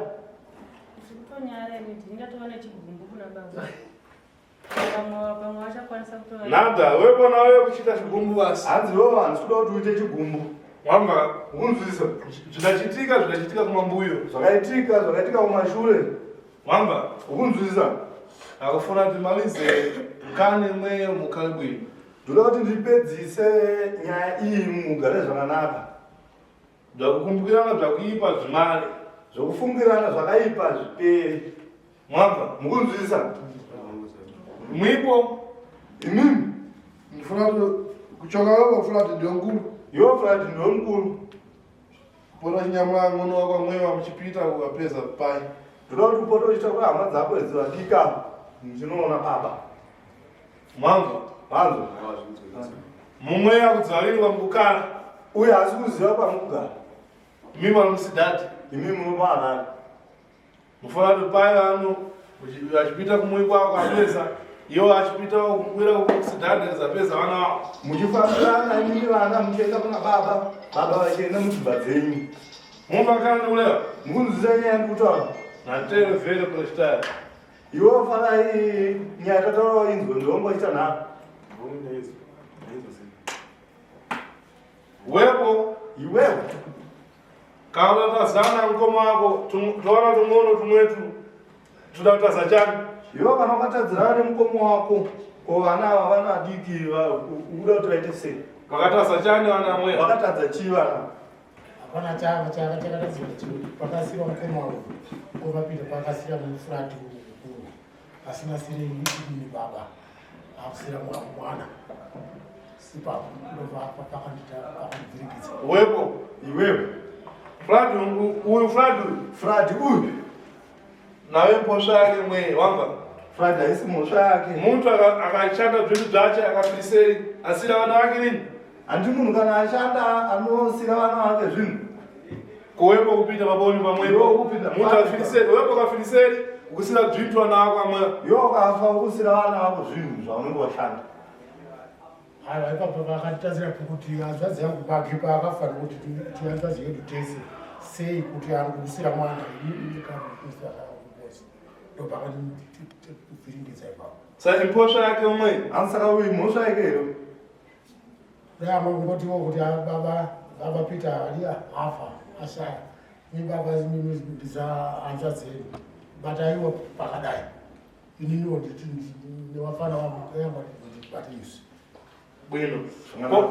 Speaker 6: Kutonyara ini ndingatova nechigumbu kuna baba. Pamwe vachakwanisa kutora.
Speaker 1: Nada, wepo nawe kuchiita chigumbu basi.
Speaker 2: Hanzi wewe handisi kuda kuti uite chigumbu.
Speaker 1: Wamba
Speaker 2: Unzwisa.
Speaker 1: Zvidachitika zvidachitika kumambuyo.
Speaker 2: Zvakaitika zvakaitika kumashure.
Speaker 1: Wamba
Speaker 2: Ukunzwisa.
Speaker 1: Akufuna timalize mkane mweyo mukhale bwino.
Speaker 2: Ndoda kuti ndipedzise nyaya iyi mugare zvakanaka.
Speaker 1: Zvakukumbukirana zvakuipa zvimare.
Speaker 2: Zvokufungirana zvakaipa zvipere.
Speaker 1: Mwamba
Speaker 2: Mukunzwisa.
Speaker 1: Mwipo
Speaker 2: Imimi.
Speaker 7: Ndifuna kuti kuchoka wewe kufuna kuti ndiwe mukuru.
Speaker 2: Iwe funa kuti ndiwe mukuru.
Speaker 7: Pota chinyamura ng'ono wako mwewa muchipita ukapeza pai.
Speaker 2: Ndoda kuti upote uchitakura hama dzako idzi vadika muchinoona baba.
Speaker 1: Mwanzo.
Speaker 2: Mwanzo.
Speaker 1: Mumweya kudzarirwa mukukara.
Speaker 2: Uye asi kuziva kwamukugara.
Speaker 1: Mimi vanomusidhadhi.
Speaker 2: Imi munopaharare.
Speaker 1: Mufana kuti pai vano vachipita kumwe kwako apeza iwo achipita kukwira kusidhadhi zapeza vana vavo.
Speaker 2: Muchifambirana imimi vana muchienda kuna baba, baba vachienda mudzimba dzenyu.
Speaker 1: Mumba kana ndikureva.
Speaker 2: Mukunzwisisa nyaya ndikutaura.
Speaker 1: Nantere vhele kulestyle.
Speaker 2: Iwe farai nyaya tataura inzwe ndongoita nharo.
Speaker 1: Wepo
Speaker 2: iwewe
Speaker 1: kana tazana mukoma wako towana tung'ono tumwetu tuda kutaza chani.
Speaker 2: Iwe kana ukatadzirana nemukoma wako ko vana ava vana vadiki ukuda kuti vaite sei?
Speaker 1: Vakataza chani vana mweya.
Speaker 2: Vakatadza chii vana?
Speaker 3: Hapana chava chava chakatadzirwa chiro pakasira mukoma wavo komapinda pakasira mufurati mukuru asina sire ini baba akusira mwana ipapo ndopakandita pakandivhiringidza.
Speaker 1: Wepo
Speaker 2: iwewe
Speaker 1: Fradi uyu Fradi uyu
Speaker 2: Fradi uyu
Speaker 1: nawe mposva yake mweye wamva
Speaker 2: Fradi haisi mhosva yake.
Speaker 1: Muntu akashanda zvinhu zvache akafiriseri asira vana vake nini?
Speaker 2: Handi munhu kana ashanda anosira vana vake zvinhu.
Speaker 1: Kuwepo kupinda paboni pamwepo.
Speaker 2: Iwe kupinda
Speaker 1: Muntu
Speaker 2: pamwe.
Speaker 1: afiriseri, wepo kafiriseri ukusira zvinhu vana vako amwe.
Speaker 2: Iwe ukafa ukusira vana vako zvinhu zvaunenge washanda.
Speaker 3: Aiwa ipapo vakatitadzira kuti hanzvadzi yangu pake paakafanira kuti tihanzvadzi yedu tese sei kuti ari kusira mwana ndopakandivhiringidza ipapo.
Speaker 1: Saka imposva yake umwe.
Speaker 2: Hanzi saka uyu mhosva yake here?
Speaker 3: Dai ngotiwo kuti baba baba Peter ali afa ashaya ni baba ndiza hanzvadzi yedu but aiwa pakadai ininiwo nevafana vangu ndibate izvi
Speaker 1: bwino.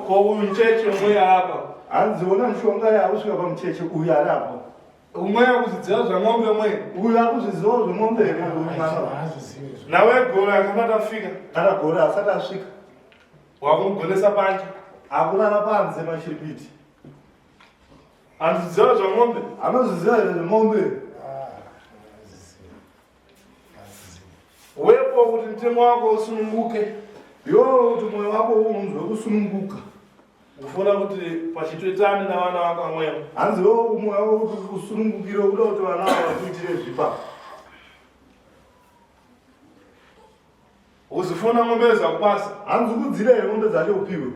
Speaker 1: Ko uyu mcheche umwe apa.
Speaker 2: Hanzi ona mishonga yakusvika pamucheche uyu ari apo.
Speaker 1: Umwe akuzviziva zvang'ombe umwe.
Speaker 2: Uyu akuzviziva zvemombe here uyu mwana?
Speaker 1: Nawe gore akasati afika.
Speaker 2: Kana gore asati asvika.
Speaker 1: Wakumugonesa panje.
Speaker 2: Akurara panze mashiripiti.
Speaker 1: Anozviziva zvang'ombe?
Speaker 2: Anozviziva here zvemombe?
Speaker 1: Wepo kuti mutemo wako usununguke.
Speaker 2: Iwewe kuti mwoyo wako unzwe kusununguka.
Speaker 1: Ufuna kuti pachitoitane navana vako amwewo.
Speaker 2: Hanzi iwewe mwoyo wako kuti usunungukire uda kuti vana ava vakuitire zvipa.
Speaker 1: Uzifuna ng'ombe zakupasa.
Speaker 2: Hanzi ukudzira here ng'ombe dzacho upiwe?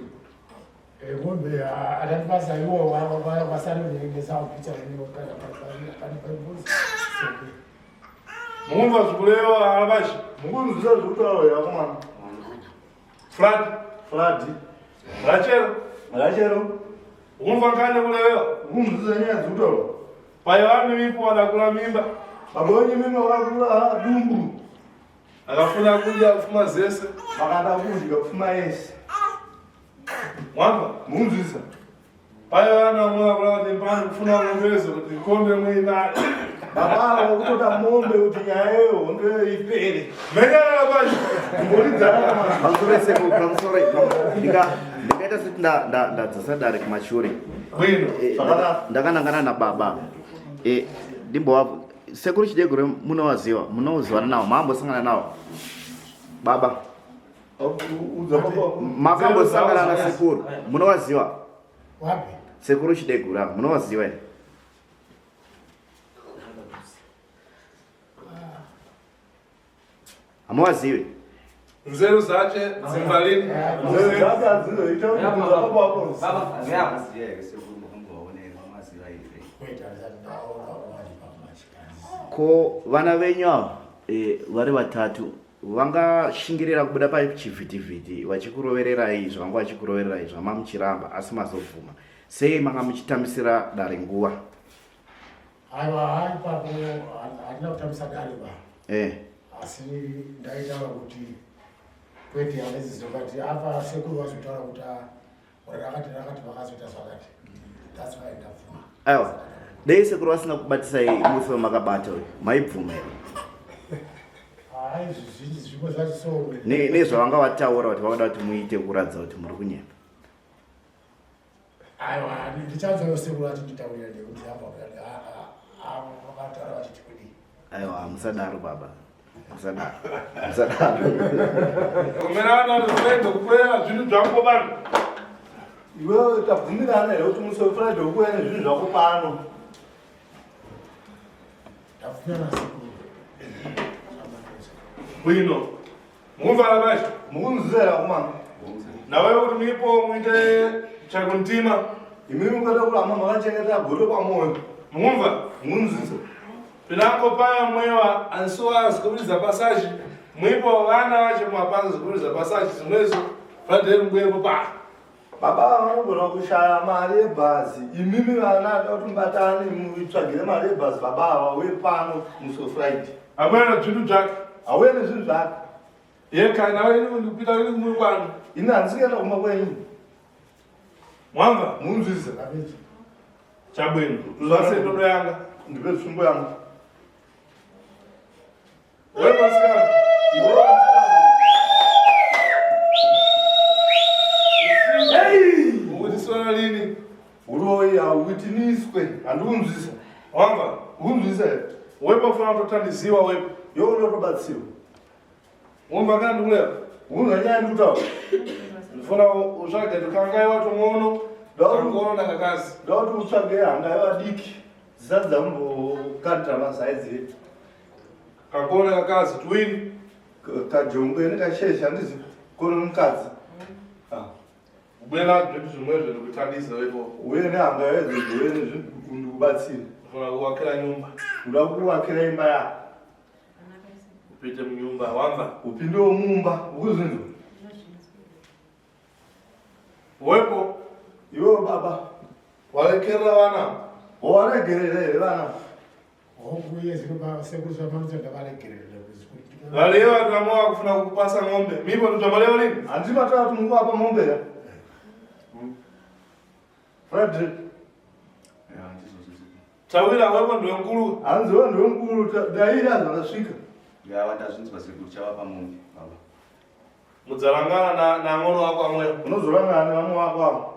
Speaker 3: Ng'ombe atandipasa iwo vasari nesaupicha
Speaker 1: Mukumva zvikureva arabashi.
Speaker 2: Mukunzwisa zvekutaura here vakomana?
Speaker 1: Fradi.
Speaker 2: Fradi.
Speaker 1: Rachelo.
Speaker 2: Rachelo.
Speaker 1: Ukumva nkane kulevewa.
Speaker 2: Ukunzwisa nyaya dzekutaura.
Speaker 1: Paiva nimipo vadakura mimba.
Speaker 2: Baba wenyu mimba vakakura dumbu.
Speaker 1: Akafuna kudya kufuma zese.
Speaker 2: Vakada kudya kufuma yese.
Speaker 1: Mwamva?
Speaker 2: Mukunzwisa.
Speaker 1: Paiva vana vamwe vakura kuti mpani kufuna ng'ombezo kuti nkombe muinani.
Speaker 2: Baba avo kutoda mombe kuti nyaya yehondo ipere.
Speaker 1: Menyana bashi.
Speaker 2: Mboridzana mama.
Speaker 4: Pamusoro sekuru, pamusoro ndingaita sekuti ndadzosa dare kumashure.
Speaker 1: Bwino.
Speaker 4: Ndakanangana nababa. Ndimbova sekuru Chidegure munovaziva, munozivana navo, maambosangana navo. Baba. Makambosangana na sekuru, munovaziva?
Speaker 3: Wapi?
Speaker 4: Sekuru Chidegure ava, munovaziva here? Hamuvazivi?
Speaker 1: Nzeru zache dzimvalini.
Speaker 2: Nzeru dzake hadzizoita kuti baba wako.
Speaker 4: Ko vana venyu ava vari vatatu Vangashingirira kubuda pachivhitivhiti vachikurovererai zvavanga vachikurovererai zvamamuchiramba asi mazobvuma. Sei manga muchitambisira dare nguva?
Speaker 3: Aiwa, hai ipapo handina kutambisa dare ba.
Speaker 4: Eh.
Speaker 3: Asi ndaitaura kuti kwete handizizo but apa sekuru vazotaura kuti ah, gore rakati rakati vakazoita zvakati. That's why ndabvuma.
Speaker 4: Aiwa. Dei sekuru vasina kubatisai musi wamakabata uyu maibvuma here?
Speaker 3: Hai zvizhinji zvimwe zvacho so.
Speaker 4: Nezvavanga vataura kuti vanoda kuti muite kuratidza kuti muri kunyepa.
Speaker 3: Aiwa, ndichanzwa sekuru achinditaurira nekuti apa vakataura vachiti kudii.
Speaker 4: Aiwa, musadaro baba. Musadaro. Musadaro.
Speaker 1: Kumerana rufendo kukwera zvinhu zvangu vanhu.
Speaker 2: Iwewe tabvumirana here kuti musi weFriday ukuuya nezvinhu zvako pano?
Speaker 3: Ndabvumirana sekuru.
Speaker 1: Bwino. Mukumvana pacho?
Speaker 2: Mukunzwira kumana.
Speaker 1: Nawe kuti muipo muite chakuntima.
Speaker 2: Imimi mukada kuramba makachengeta godo pamoyo.
Speaker 1: Mukumva?
Speaker 2: Mukunzwisa.
Speaker 1: Pinako paya mwewa ansuwa zikubiriza pasaji. Muipo vana vacho mapasa zikubiriza pasaji zimwezo. Friday mubwepo pa.
Speaker 2: Baba vanogona kushaya mari yebhazi. Imimi vana da kuti mubatane mutsvagire mari yebhazi baba ava uye pano musi weFriday.
Speaker 1: Amwena zvinhu zvake.
Speaker 2: Auye nezvinhu zvake.
Speaker 1: Yeka nawe ini ndikupita ini kumuri kwanu.
Speaker 2: Ini handisi kuenda kumba kwenyu.
Speaker 1: Mwamva?
Speaker 2: Munzwisa.
Speaker 1: Chabwino. Zvase ndodo yanga.
Speaker 2: Ndipe tsvimbo yangu.
Speaker 1: Wewe masikana.
Speaker 2: Hey!
Speaker 1: Ukutisona lini?
Speaker 2: Uroyi hauitiniswe. Handikunzwisa.
Speaker 1: Wamva?
Speaker 2: Ukunzwisa here?
Speaker 1: Wepo ufana kutotandiziwa wepo.
Speaker 2: Iwe unotobatsirwa.
Speaker 1: Womva kana ndikuleva?
Speaker 2: Unzwa nyaya ndikutaura.
Speaker 1: Ndifuna utsvage tukangaiwa tung'ono. Kangono nakakazi.
Speaker 2: Ndoda kuti utsvage hangaiwa diki dzisati dzambokandira mazai dzedu.
Speaker 1: Kangono nakakazi tuwiri.
Speaker 2: Kajongwe nekasheshe handizi kono mukadzi. Ah.
Speaker 1: Ubwela zvinhu zvimwe zvekutandisa wepo.
Speaker 2: Uye nehangaiwa idzodzo uye ndikubatsire.
Speaker 1: Ndifuna kuvakira nyumba.
Speaker 2: Uda kuvakira imba yako.
Speaker 1: Upite munyumba wamva.
Speaker 2: Upindewo mumba ukuzvinzwa.
Speaker 1: Wepo.
Speaker 2: Iwewe baba.
Speaker 1: Warekerera vana.
Speaker 2: Waregerera here vana?
Speaker 3: Hongu iye zvino sekuru zvamanoti ndavaregerera.
Speaker 1: Valeva tinamoa kufuna kukupasa ng'ombe. Mipo ndozvamaleva lini?
Speaker 2: Handiti mataura kuti mukuvapa mombe here? Frederick.
Speaker 1: Tawira wepo ndiwe mkuru.
Speaker 2: Hanzi wewe ndiwe mkuru daira zvakasvika.
Speaker 6: Yawa ndazvinzwa sekuru chavapa mombe baba.
Speaker 1: Mudzarangana na na ng'ono wako amwe.
Speaker 2: Unozorangana nevamwe wako avo.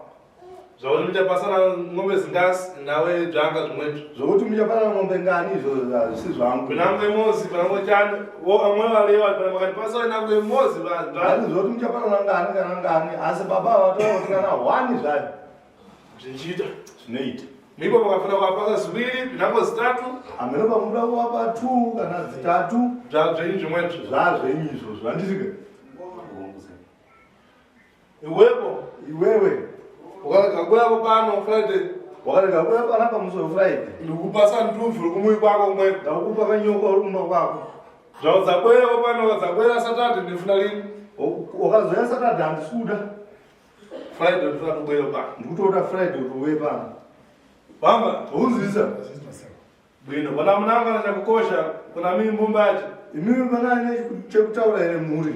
Speaker 1: Zvakuti muchapasana ng'ombe zingasi nawe dzvanga zvimwecho.
Speaker 2: Zvokuti muchapasana ng'ombe ngani izvo hazvisi zvangu.
Speaker 1: Kunangwe mozi panangwe chani wo amwe valewa pana makati pasana nangwe mozi vanhu.
Speaker 2: Hanzi zvokuti muchapasana ngani kana ngani asi baba vataura kuti kana hwani zvayo.
Speaker 1: Zvichiita.
Speaker 2: Zvinoita.
Speaker 1: Ndipo pakafuna kuwapasa ziviri, zvinango zitatu.
Speaker 2: Hameno pamuda kuwapa two kana zitatu.
Speaker 1: Zvazvenyu zvimwecho.
Speaker 2: Zvazvenyu izvozvo handiti ke?
Speaker 1: Iwepo.
Speaker 2: Iwewe.
Speaker 1: Ukarega kuuya pano Friday.
Speaker 2: Wakarega kuuya panapa musi weFriday.
Speaker 1: Ndikupasa ndubvu uri kumuyi kwako kumwe.
Speaker 2: Ndakupa kanyoka uri kumba kwako.
Speaker 1: Zvaudzakwera pano ukadzakwera Saturday ndifuna lini?
Speaker 2: Ukazoya Saturday handisi kuda.
Speaker 1: Friday ndinoda kubwera pano.
Speaker 2: Ndikutoda Friday kuti uye pano.
Speaker 1: Bamba,
Speaker 2: unzwisa.
Speaker 1: Bwino, pana munanga na chakukosha kuna mimi mbumbaji.
Speaker 2: Imimi pana ine chekutaura here mhuri?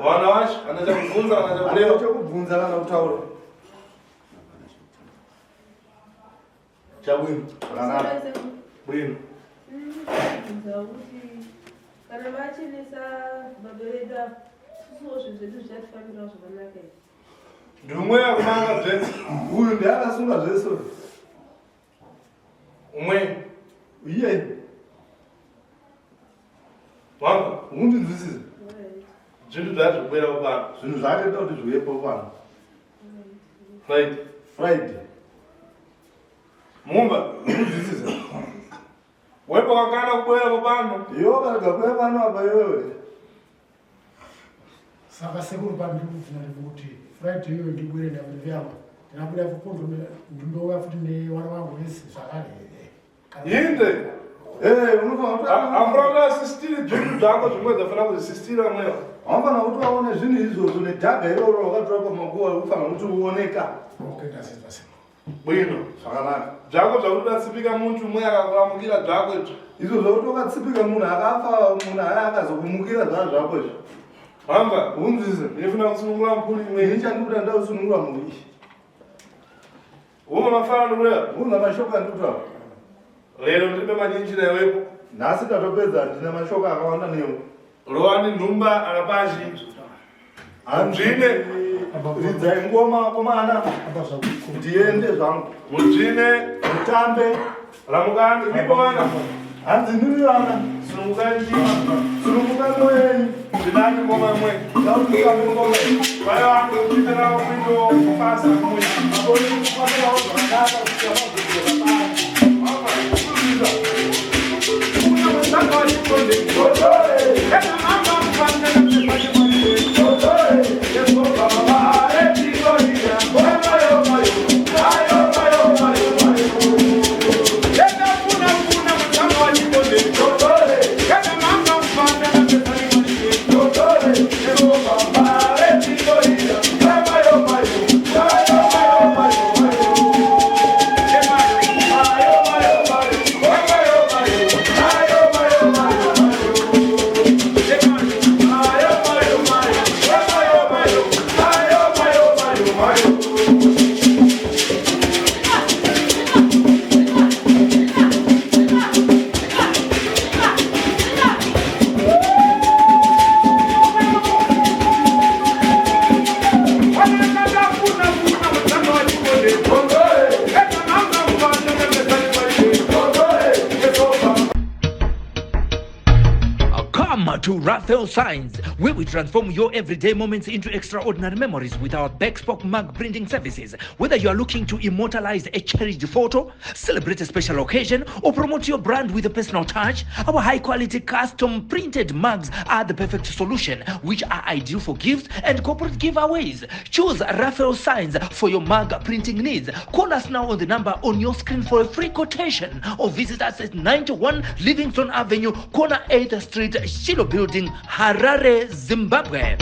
Speaker 1: Wana wacho ana chakubvunza kana chakureva.
Speaker 2: Ana chakubvunza kana kutaura.
Speaker 1: Chabwino.
Speaker 2: Zvakanaka.
Speaker 1: Bwino.
Speaker 8: Kana vachenesa baba vedu ava, isusuwo zvinhu zvedu zvichatifambirawo zvakanaka izvi.
Speaker 1: Ndumwe akumanga zvese.
Speaker 2: Uyu ndiye akasunga zvese.
Speaker 1: Umwe.
Speaker 2: Iye.
Speaker 1: Wanga.
Speaker 2: Undinzwisise.
Speaker 1: Zvinhu zvacho kubwera pano.
Speaker 2: Zvinhu zvake ndoda kuti zviuyepo pano.
Speaker 1: Friday.
Speaker 2: Friday.
Speaker 1: Mumba.
Speaker 2: Unzwisise.
Speaker 1: Wepo wakana kubwera pano.
Speaker 2: Iwe wakarega kuuya pano apa iwewe.
Speaker 3: Saka sekuru pandiri kubvunza ndiri kuti Friday iyoyo ndibwere ndakuvyama. Ndinabuda fukondo ndindouya futi nevana vangu vese zvakare here?
Speaker 1: Inde. Amfana asistiri zvinhu zvako zvimwe dzafana kuzvisistira mwewa.
Speaker 2: Wamfana kuti waone zvinhu izvozvo nedhaga iroro wakatora pamakuva ufanira kuti uoneka.
Speaker 1: Bwino.
Speaker 2: Zvakanaka.
Speaker 1: Zvako zvakuti udatsipika muntu mwe akakuramukira zvako izvo.
Speaker 2: Izvo zvakuti wakatsipika munhu akafa munhu aya akazokumukira zvaa zvako izvo.
Speaker 1: Hamba.
Speaker 2: Unzise.
Speaker 1: Ndinofuna kusunungura mhuri imwe.
Speaker 2: Ini chandikuda ndakusunungura mhuri iyi.
Speaker 1: Uma mafana ndikureva.
Speaker 2: Una mashoko andikutaura.
Speaker 1: Lero ndiripe manyinji newepo.
Speaker 2: Nhasi tatopedza ndina mashoko akawanda newe.
Speaker 1: Rowani nhumba arapashi.
Speaker 2: Hanzvine. Ridzai ngoma komana. Ndiende zvangu.
Speaker 1: Mudzvine.
Speaker 2: Mutambe.
Speaker 1: Ramukani ilipo vana.
Speaker 2: Hanzi ndiri vana.
Speaker 1: Sunungukai ndima.
Speaker 2: Sunungukai moyo yenyu.
Speaker 1: Ndinani ngoma imwe.
Speaker 2: Ndautukambe ngoma iyi.
Speaker 1: Vai vangu kuita navo kuito basa kumwe.
Speaker 2: Maboni kufambirawo zvakanaka kuti
Speaker 9: Come to Raphael Signs, where we transform your everyday moments into extraordinary memories with our bespoke mug printing services. Whether you are looking to immortalize a cherished photo, celebrate a special occasion, or promote your brand with a personal touch, our high quality custom printed mugs are the perfect solution, which are ideal for gifts and corporate giveaways. Choose Raphael Signs for your mug printing needs. Call us now on the number on your screen for a free quotation or visit us at 91 Livingston Avenue, corner 8th Street, Shiloh Building, Harare, Zimbabwe.